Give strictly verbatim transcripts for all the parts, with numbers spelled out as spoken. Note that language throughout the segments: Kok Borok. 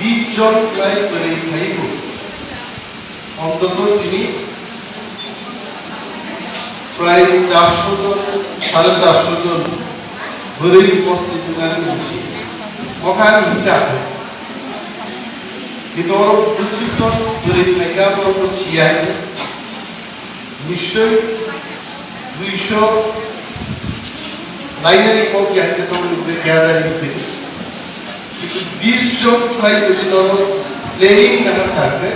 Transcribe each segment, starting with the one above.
Bish jon kwlai bwrwi phaibo. Ontoto tini prai charso jon, sare charso jon bwrwi uposthit wngnani mungsi. Mokha ani hisa khe. Kintu oro bwswk jon bwrwi phaikha borokno siya. Nischoi duiso lainani kok ya je tong ni je kya jani ni. Kintu bish jon khlai jodi nono planning na thakte,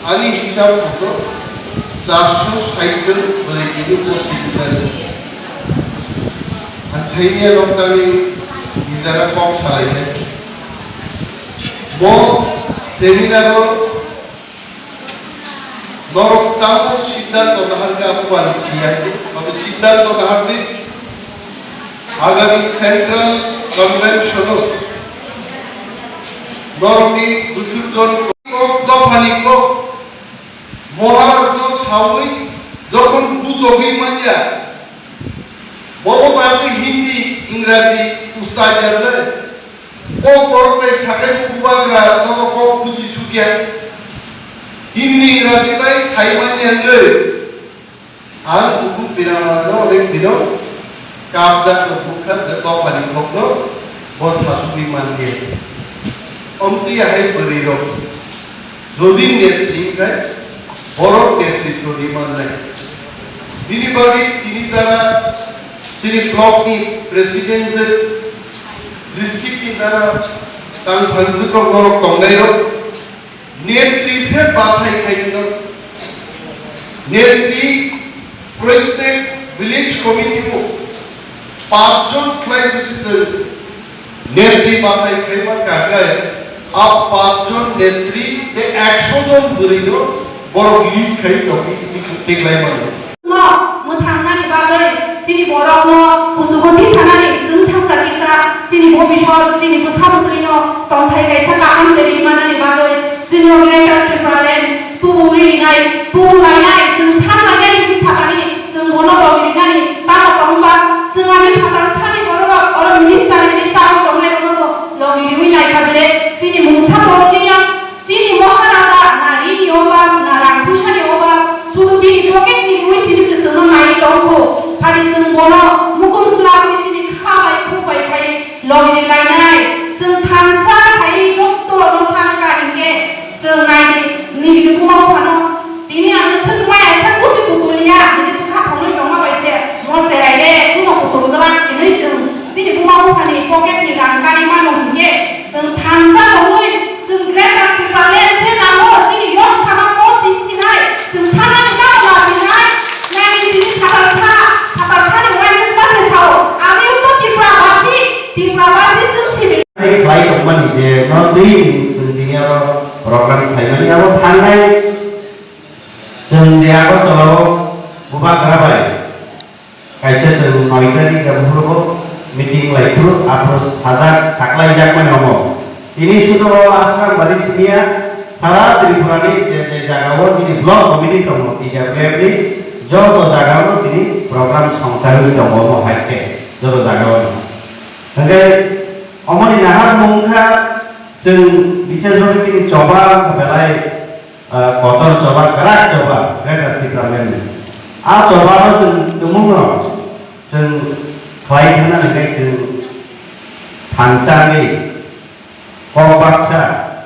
ani hisab moto charso sait jon bwrwi kini uposthit wngnani. Ang saini rok tani nijara kok salai khe. Bo seminar o Norok tamo siddhanto naharkha, aphuru ani siya khe, tamo siddhanto nahardi, agami Central Convention o norokni bwswk jon kok, dophani kok, Maharaj no sawi jokhon bujogwi manya, bobo mase Hindi, Ingraji ustad ya le. Kok borok bai sakai bubagra nono kok buji sukya. Hindi Ingraji bai sai manya wngwi. Ang buku binamano ring bino kabjak no bukha je dophani kokno bo sasugwi manya. Omtwi ahai bwrwi rok. Jodi netri khai borok netritwni mannai. Bini bagwi tini jara chini block ni president je district ni jara tang phangjwk rok norok tongnai rok netri se bachai khai norok netri Proitek village committee o pach jon khlai jodi chwng netri bachai khaiba kakhai, a pach jon netri de ekso jon bwrwi no borok lead khai tongwi tini khuk teklai mano. No mwthangnani bagwi chini borok no kuchugo tisanani chwng saksa kisa chini bobisot chini bwsa bwtwi no tongthai kaisa kaham twi manani bagwi chini o Greater Tipraland Tubui rinai, tubui lainai, chwng san lainai, chwng sakani, chwng bono logi rinani, tamo tongba, chwng ani phatar sani bororok, oro minister ni minister rok tongnai rokno bo logi riwi naikha bele, chini mungsa borokni yang, chini moharaja, na rini obab, na rang puisani obab, sudu bini pocket ni riwi simi se chwngno naiwi tongkho, phadi chwng bono mukum swlagwi chini kha bai khuk bai khai logi ri lainai, chwng thansa khai jotto no sana ka hinkhe, Chwng nai di, nini buma buphano. Tini ang swk mai ai kha kusi kutul ya, nini bwkha thongwi tongma bai se, mo cherai de, kuno kutul gwlak hinwi chwng chini buma buphani pocket ni rang kari mano hinkhe, chwng thansa rogwi, chwng Greater Tipraland se nango, chini yok sama mo sin sinai, chwng sanani tamo la sinai, nai di tini phatar sa, phatar sani uaisuk ma se sao, ami wngkha Tripura basi, Tripura basi chwng simi. Tei khlai tongmani je no twi chwng tini aro program khlaimani abo thangnai chwng je Agartala o bubagra bai kaisa chwng noita ni gabuhur bo meeting lai phuru aphuru sajak saklai jak mani omo. Tini sudo o Ashram bari simiya sara Tripura ni je je jaga o chini block committee tongo T W F ni joto jaga o tini program songsa rwi tongo omo hai khe joto jaga o. Hwnkhe omoni naharmung wngkha chwng bises bagwi chini choba belai, ah, kotor choba, kwrak choba, Greater Tipraland ni. A choba no chwng tumung no chwng khlai thangna hwnkhe chwng thansa wngwi, kok baksa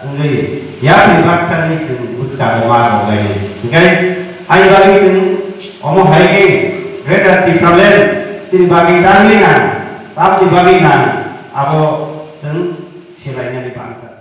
wngwi, yapri baksa wngwi chwng bwskango ma rwlaio. Hwnkhe ani bagwi chwng omo hai khe Greater Tipraland chini bagwi tamni nang, tamni bagwi nang, abo chwng selainani bangkha.